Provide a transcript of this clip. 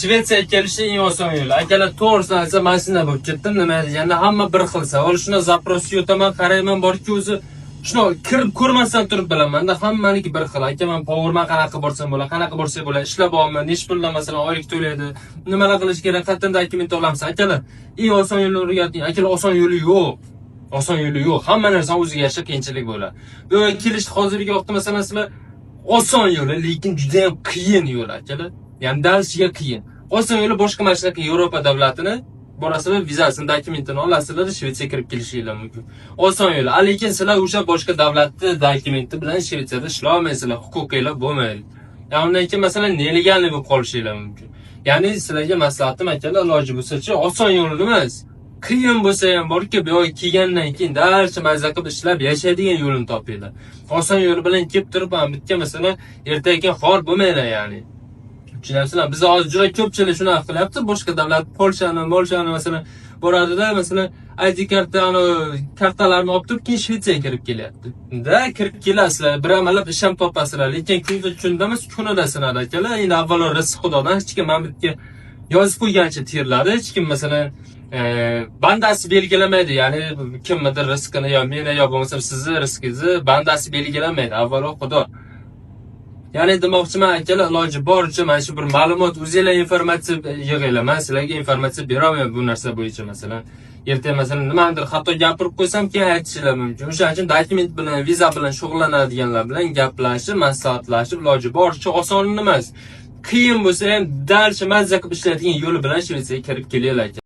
Shvetsiyaga kelishni eng oson yo'li. Akalar, to'g'risini aytsam, mana shunday bo'lib ketdim. Nima deganda, hamma bir xil savol. Shuni запрос yotaman, qarayman, borki o'zi shuni kirib ko'rmasdan turib bilaman-da, hammaniki bir xil. Aka, man повар man, qanaqa borsam bo'ladi, qanaqa borsak bo'ladi, ishlab olman, nechi puldan, masalan, oylik to'laydi, nimalar qilish kerak, qayerdan dokument olamiz? Akalar, eng oson yo'lni o'rgating. Akalar, oson yo'li yo'q. Oson yo'li yo'q. Hamma narsani o'ziga yarasha qiyinchilik bo'ladi. Bu kelish hozirgi vaqtda, masalan, sizlar oson yo'li, lekin juda ham qiyin yo'l, akalar. Ya'ni дальше ga qiyin. Oson yo'li boshqa mana shunaqa Yevropa davlatini borasizlar, vizasini, dokumentini olasizlar, Shvetsiyaga kirib kelishinglar mumkin. Oson yo'li. Lekin sizlar o'sha boshqa davlatni dokumenti bilan Shvetsiyada ishlay olmaysizlar, huquqinglar bo'lmaydi. Ya'ni undan keyin, masalan, нелегальный bo'lib qolishinglar mumkin. Ya'ni sizlarga maslahatim, akalar, iloji bo'lsa-chi, oson yo'lini emas, qiyin bo'lsa ham borki, bu yoqqa kelgandan keyin дальше mazza qilib ishlab yashaydigan yo'lini topinglar. Oson yo'li bilan kelib turib, ham bitga, masalan, ertaga keyin xor bo'lmanglar, ya'ni. Tushunyapsizlar? Biz hozir juda ko'pchilik shunaqa qilyapti. Boshqa davlat, Polshani, Polshani, masalan, boradida, masalan, ID karta, kartalarni olib turib, keyin Shvetsiyaga kirib kelyapti. Da kirib kelasizlar, bir amallab ish ham topasizlar, lekin kunda kunda emas, kunida sinadi, akalar. Endi avvalo rizq Xudodan, hech kim mana bu yerga yozib qo'ygancha teriladi. Hech kim, masalan, bandasi belgilamaydi, ya'ni kimnidir rizqini, yo meni, yo bo'lmasam sizni rizqingizni bandasi belgilamaydi, avvalo Xudo. Ya'ni demoqchiman, akalar, iloji boricha mana shu bir ma'lumot, o'zinglar informatsiya yig'inglar. Man sizlarga informatsiya bera olmayman bu narsa bo'yicha, masalan. Ertaga, masalan, nimanidir xato gapirib qo'ysam, keyin aytishinglar mumkin. O'shaning uchun dokument bilan, viza bilan shug'ullanadiganlar bilan gaplashib, maslahatlashib, iloji boricha oson emas, qiyin bo'lsa ham, дальше mazza qilib ishlaydigan yo'li bilan Shvetsiyaga kirib kelinglar, aka.